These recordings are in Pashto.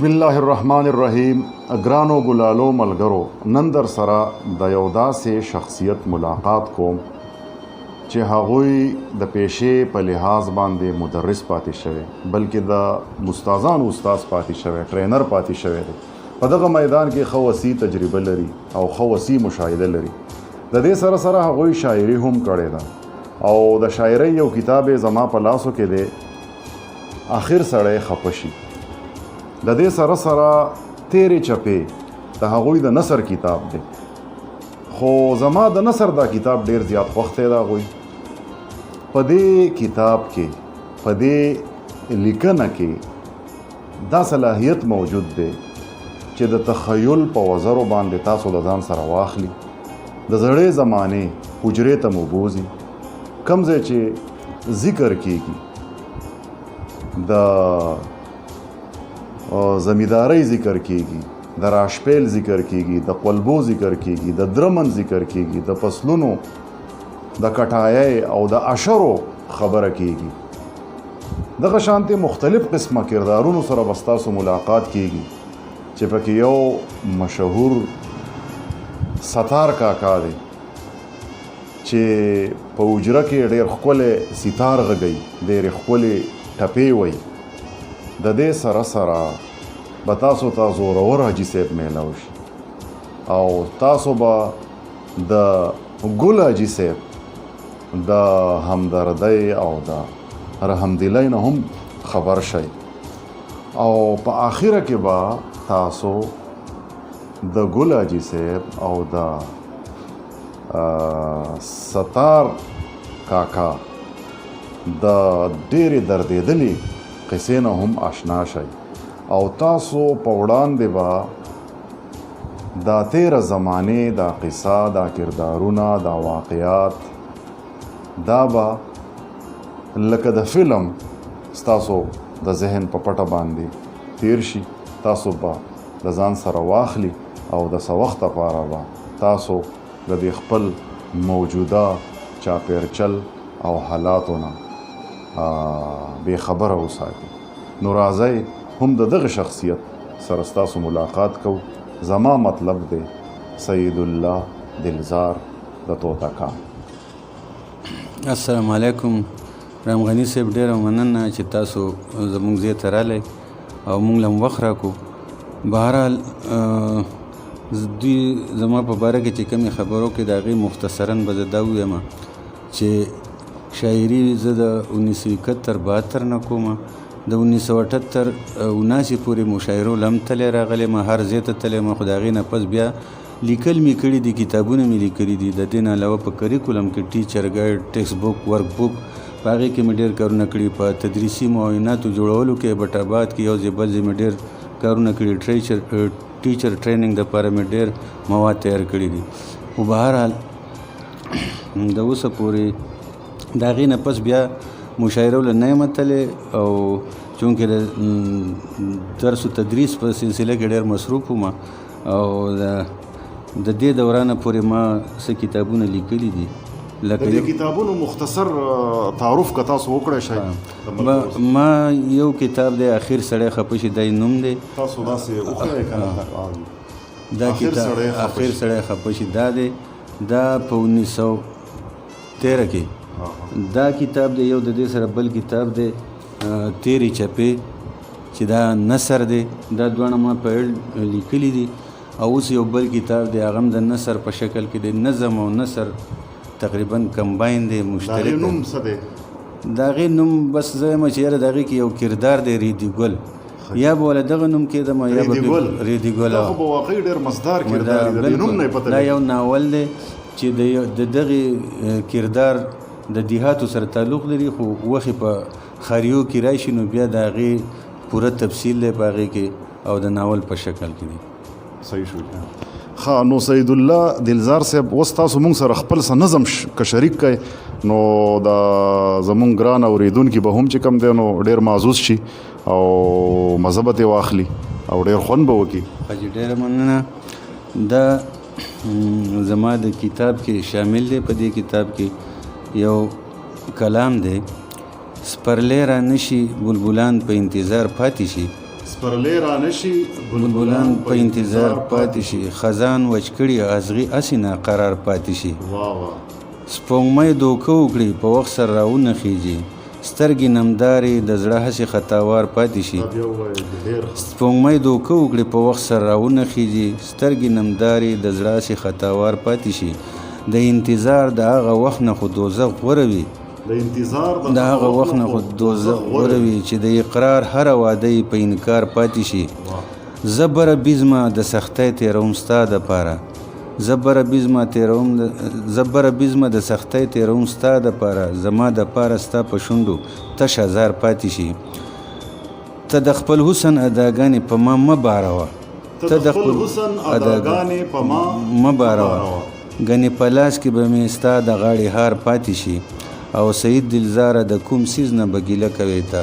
بسم الله الرحمن الرحیم. ګرانو ګلالو ملګرو، نن در سره د یو داسې شخصیت ملاقات کوم چې هغوی د پیشې په لحاظ باندې مدرس پاتې شوی، بلکې د استادانو استاد پاتې شوی، ټرینر پاتې شوی دی. په دغه میدان کې ښه وسیع تجربه لري او ښه وسیع مشاهده لري. د دې سره سره هغوی شاعري هم کړې ده او د شاعرۍ یو کتاب یې زما په لاسو کې دی، اخر سړی خپه شي. د دې سره سره تیرې چپې د هغوی د نثر کتاب دی، خو زما د نثر دا کتاب ډیر زیات خوښ دی. د هغوی په دې کتاب کې، په دې لیکنه کې دا صلاحیت موجود دی چې د تخیل په وزرو باندې تاسو د ځان سره واخلي، د زړې زمانې حجرې ته مو بوځي، کوم ځای چې ذکر کیږي، د زمیندارۍ ذکر کیږي، د راشپیل ذکر کیږي، د قلبو ذکر کیږي، د درمن ذکر کیږي، د فصلونو د کټایۍ او د اشرو خبره کیږي. دغه شانتې مختلف قسمه کردارونو سره به ستاسو ملاقات کیږي چې پکې یو مشهور ستار کاکا دی چې په حجره کې ډېر ښکلی سیتار غږوي، ډېرې ښکلې ټپې وایي. د دې سره سره به تاسو ته زورور حاجي صاحب میلاو شي او تاسو به د ګل حاجي صاحب د همدردۍ او د رحمدلۍ نه هم خبر شئ، او په آخره کې به تاسو د ګل حاجي صاحب او د ستار کاکا د ډېرې دردېدلې قصې نه هم آشنا شئ، او تاسو په وړاندې به دا تیره زمانې، دا قصه، دا کردارونه، دا واقعات، دا به لکه د فلم ستاسو د ذهن په پټه باندې تیر شي. تاسو به د ځان سره واخلي او د څه وخت لپاره به تاسو د دې خپل موجوده چاپیرچل او حالاتو نه بې خبره وساتي. نو راځئ هم د دغه شخصیت سره ستاسو ملاقات کوو. زما مطلب دی سید الله دلزار د توتکان. السلام علیکم رام غني صاحب، ډېره مننه چې تاسو زموږ ځای ته راغلی او موږ له هم وخت راکړو. بهرحال دوی زما په باره کې چې کومې خبرو کې د هغې مختصراً به زه دا ووایم چې شاعري زه د 1971 72 نه کوم. د 1978 79 پورې مشاعرو له هم تللی راغلی یم، هر ځای ته تللی یم، خو د هغې نه پس بیا لیکل مې کړي دي، کتابونه مې لیکلي دي. د دې نه علاوه په کریکولم کې ټیچر ګایډ، ټیکسټ بوک، ورک بوک، په هغې کې مې ډېر کارونه کړي. په تدریسي معاوناتو جوړولو کې ایبټ آباد کې یو ځای بل ځای مې ډېر کارونه کړي. ټیچر ټریننګ دپاره مې ډېر مواد تیار کړي دي. خو بهرحال د اوسه پورې د هغې نه پس بیا مشاعرو له نه یم تللی، او چونکې د درس و تدریس په سلسله کې ډېر مصروف وم، او د دې دورانه پورې ما څه کتابونه لیکلي دي. لکه د دې کتابونو مختصر تعارف که تاسو وکړی شئ. ما یو کتاب دی اخر سړی خپه شي، دا یې نوم دی. تاسو داسې وښیئ که نه؟ دا کتاب اخر سړی خپه شي دا دی، دا په 1913 کې دا کتاب دی. یو د دې سره بل کتاب دی تیرې چپې چې دا نثر دی، دا دواړه ما په لیکلي دي. او اوس یو بل کتاب دی، هغه هم د نثر په شکل کې دی، نظم او نثر تقریبا کمباین دی، مشترک دی. د هغې نوم څه دی؟ د هغې نوم بس زه وایم چې یاره د هغې کې یو کردار دی ریدي ګل، یا به وله دغه نوم کېدم یا به ریدي ګل. دا خو به واقعي ډېر مزدار کردار دی، د دې نوم نه یې پته دا یو ناول دی چې د دغې کردار د دیهاتو سره تعلق لري، خو وخت په ښاریو کې راشي نو بیا د هغې پوره تفصیل دی په هغې کې او د ناول په شکل کې دی. صحیح شو. ښه، نو سید الله دلزار صاحب، اوس تاسو مونږ سره خپل څه نظم که شریک کړئ نو د زمونږ ګران اورېدونکي به هم چې کوم دی نو ډېر محظوظ شي او مزه به ترې واخلي او ډېر خوند به وکړي. ښه جي، ډېره مننه. دا زما د کتاب کې شامل دی. په دې کتاب کې یو کلام دی: سپرلی را نشي بلبلان په انتظار پاتې شي، سپرلی رانشي، بلبلان په انتظار پاتې شي، خزان وچ کړي ازغي هسې ناقرار پاتې شي. واه واه. سپوږمۍ دوکه وکړي په وخت سره راونه خیژي، سترګې نمدارې د زړه هسې خطاوار پاتې شي. بیا ووایه، ډېر ښه. سپوږمۍ دوکه وکړي په وخت سره راونه خیژي، سترګې نمدارې د زړه هسې خطاوار پاتې شي. د انتظار د هغه وخت نه خو دوزخ غوره وي، د انتظار د هغه وخت نه خو دوزخ غوره وي، چې د اقرار هره وعده یې په انکار پاتې شي. زه بره بزمه د سختۍ تېروم ستا دپاره، زه بره بزمه تېروم، زه بره بزمه د سختۍ تېروم ستا دپاره، زما دپاره ستا په شونډو تش ازار پاتې شي. ته د خپل حسن اداګانې په ما مه باروه، ته د خپل حسن اداګانې په ما مه باروه، ګنې په لاس کې به مې ستا د غاړې هار پاتې شي. او سعید دلزاره د کوم څیز نه به ګیله کوې ته،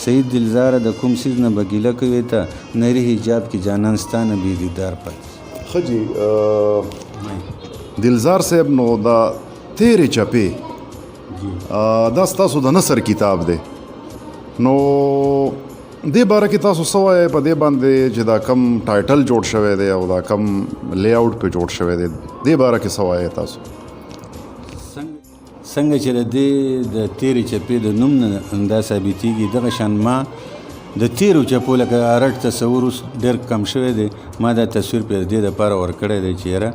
سعید دلزاره د کوم څیز نه به ګیله کوې ته، نري حجاب کې جانان ستا نه بې دیدار پاتې شي. ښه جي، دلزار صاحب، نو دا تیرې چپې دا ستاسو د نثر کتاب دی، نو دې باره کې تاسو څه وایئ؟ په دې باندې چې دا کم ټایټل جوړ شوی دی او دا کم لی آوټ پې جوړ شوی دی، دې باره کې څه وایئ تاسو؟ څنګه چې د دې د تیرې چپې د نوم نه دا ثابتېږي، دغه شان ما د تیرو چپو لکه ارټ تصور اوس ډېر کم شوی دی، ما دا تصویر پرې دې دپاره ورکړی دی چې یاره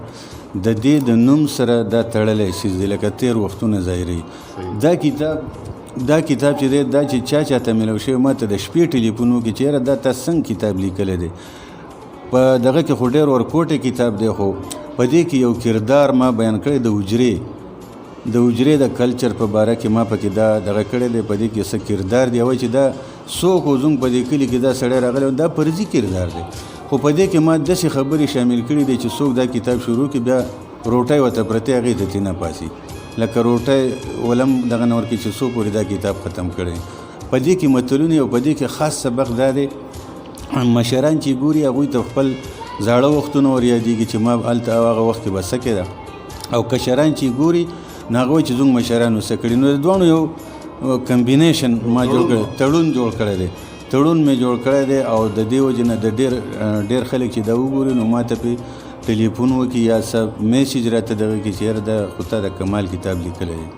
د دې د نوم سره دا تړلی څیز دی، لکه تیر وختونه ظاهروي. دا کتاب چې دی، دا چې چا چا ته میلاو شوی، ما ته د شپې ټلیفون وکړي چې یاره دا تا څنګه کتاب لیکلی دی. په دغه کې خو ډېر ورکوټی کتاب دی، خو په دې کې یو کردار ما بیان کړی د حجرې، د حجرې د کلچر په باره کې ما پکې دا دغه کړی دی. په دې کې څه کردار دی، وایي چې دا څوک و زموږ په دې کلي کې دا سړی راغلی، دا فرضي کردار دی، خو په دې کې ما داسې خبرې شامل کړي دي چې څوک دا کتاب شروع کړي بیا روټۍ ورته پرتې هغې ته ترې نه پاسي، لکه روټۍ ولم دغه نه ورکړي چې څو پورې دا کتاب ختم کړي. په دې کې متلونه او په دې کې خاص سبق دا دی، مشران چې ګوري هغوی ته خپل زاړه وختونه ور یادېږي چې ما هلته هغه وخت کې به څه کېده، او کشران چې ګوري نو هغه وایي چې زموږ مشرانو څه کړي. نو د دواړو یو کمبینیشن ما جوړ کړی، تړون جوړ کړی دی، تړون مې جوړ کړی دی. او د دې وجې نه د ډېر خلک چې دا وګوري نو ما ته پې ټلیفون وکړي یا څه میسج راته دغه کړي چې یاره دا خو تا د کمال کتاب لیکلی دی.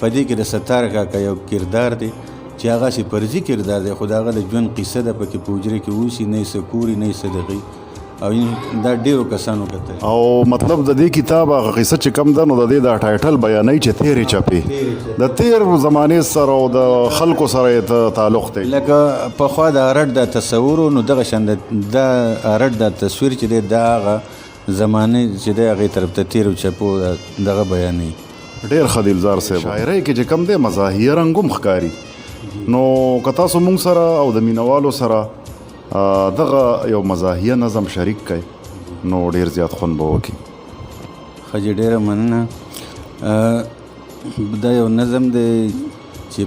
په دې کې د ستار کاکا یو کردار دی چې هغه هسې فرضي کردار دی، خو د هغه د ژوند قصه ده، پکې په حجرې کې اوسي، نه یې څه کوري نه یې څه دغې، او دا ډېرو کسانو کتل. او مطلب د دې کتاب هغه قصه چې کوم ده، نو د دې دا ټایټل بیانوي چې تیرې چپې د تیر زمانې سره او د خلکو سره یې تعلق دی. لکه پخوا د ارټ دا تصور و، نو دغه شان دا ارټ دا تصویر چې دی دا هغه زمانې چې دی هغې طرف ته تیرو چپو دغه بیانوي. ډېر ښه دلزار صاحب، شاعرۍ کې چې کوم دی مزاحیه رنګ هم ښکاري، نو که تاسو مونږ سره او د مینوالو سره دغه یو مزاحیه نظم شریک کړئ نو ډېر زیات خوند به وکړي. ښه جي، ډېره مننه. دا یو نظم دی چې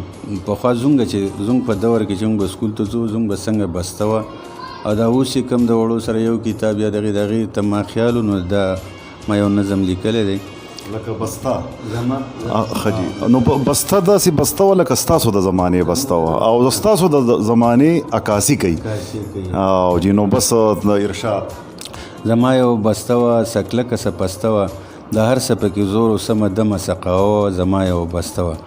پخوا زموږ چې زموږ په دور کې چې موږ به سکول ته ځو، زموږ به څنګه بسته وه، او دا اوس چې کوم د وړو سره یو کتاب یا دغې دغې ته ما خیال و، نو دا ما یو نظم لیکلی دی. لکه بسته. ښه جي، نو بسته داسې بسته وه لکه ستاسو د زمانې بسته وه، او ستاسو د زمانې عکاسي کوي. او جي، نو بس د ارشاد. زما یو بسته وه، څه کلکه څه پسته وه، د هر څه پکې زور و، سمه دمه سقاوه وه، زما یو بسته وه.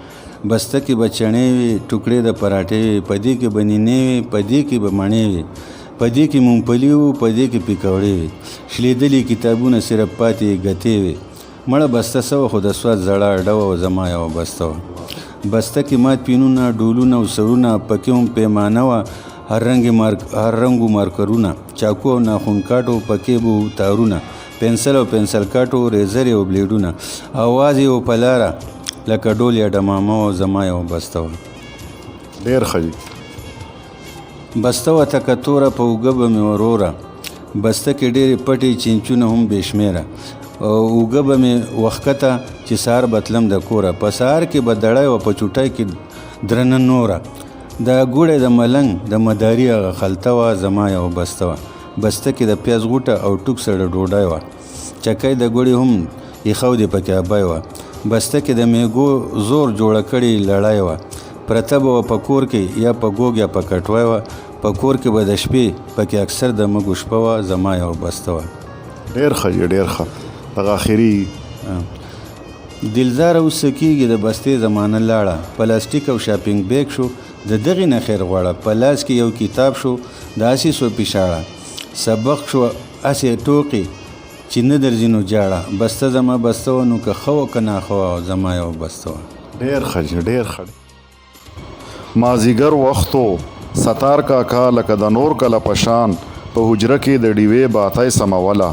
بسته کې به چڼې وې، ټوکړې د پراټې وې، په دې کې به نینې وې، په دې کې به مڼې وې، په دې کې مونګپلي وو، په دې کې پیکوړې وې، شلېدلي کتابونه صرف پاتې ګتې وې. مړه بسته څه وه، خو د سوات زړه اډه وه، زما یوه بسته وه. بسته کې مات پینونه، ډولونه او سرونه، پکې هم پیمانه وه، هر رنګو مارکرونه، چاکو او ناخن کاټو، پکې به وو تارونه، پنسل او پنسل کاټو، ریزرې او بلیډونه، اواز یې و په لاره لکه ډول یا ډمامه وه، زما یوه بسته وه. ډېر ښه جي. بسته وه تکه توره، په اوږه به مې وروره، بسته کې ډېرې پټې چینچونه هم بې شمېره، اوږه به مې وښکته چې سهار به تلم د کوره، په سهار کې به دړی وه، په چوټۍ کې درنه نوره، د ګوړې د ملنګ د مداري هغه خلطه وه، زما یوه بسته وه. بسته کې د پیاز غوټه او ټوک سره ډوډۍ وه، چکۍ د ګوړې هم ایښودې پکې ابۍ وه، بسته کې د میږو زور جوړه کړې لړۍ وه، پرته به وه په کور کې یا په ګوګ یا په کټوۍ وه، په کور کې به د شپې پکې اکثر د مږو شپه وه، زما یوه بسته وه. ډېر ښه جي ډېر ښه، دغه اخري. دلزاره اوس څه کېږي، د بستې زمانه لاړه، پلاستیک او شاپینګ بیګ شو، د دغې نه خیر غواړه، په لاس کې یو کتاب شو، د هسې سوپي شاړه، سبق شو هسې ټوقې چې نه درځي نو جاړه، بسته زما بسته وه، نو که ښه وه که ناښه وه، زما یوه بسته وه. ډېر ښه جي ډېر ښه. مازیګر وخت و، ستار کاکا لکه د نور کله په شان په حجره کې د ډیوې باتۍ سموله.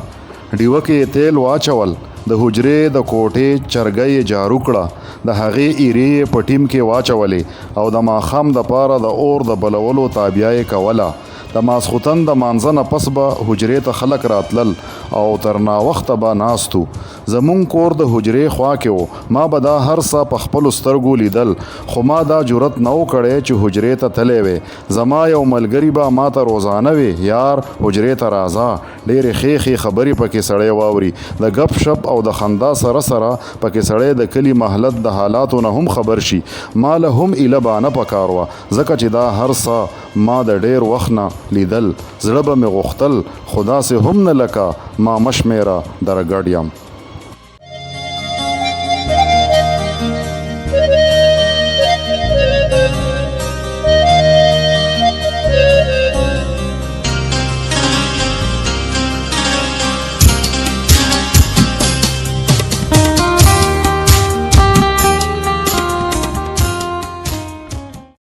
ډیوه کې یې تیل واچول، د حجرې د کوټې چرګه یې جارو کړه، د هغې ایرې یې په ټیم کې واچولې او د ماښام دپاره د اور د بلولو تابیا یې کوله. د ماسخوتن د مانځه نه پس به حجرې ته خلک راتلل او تر ناوخته به ناست وو. زمونږ کور د حجرې خوا کې و، ما به دا هر څه په خپلو سترګو لیدل، خو ما دا جرات نه و کړی چې حجرې ته تللی وی. زما یو ملګري به ماته روزانه وی، یار حجرې ته راځه، ډېرې ښې ښې خبرې پکې سړی واوري، د ګپ شپ او د خندا سره سره پکې سړی د کلي محلت د حالاتو نه هم خبر شي. ما له هم ایله بانه پکار وه، ځکه چې دا هر څه ما د ډېر وخت نه لیدل، زړه به مې غوښتل، خو داسې هم نه لکه ما مه شمېره درګډ یم.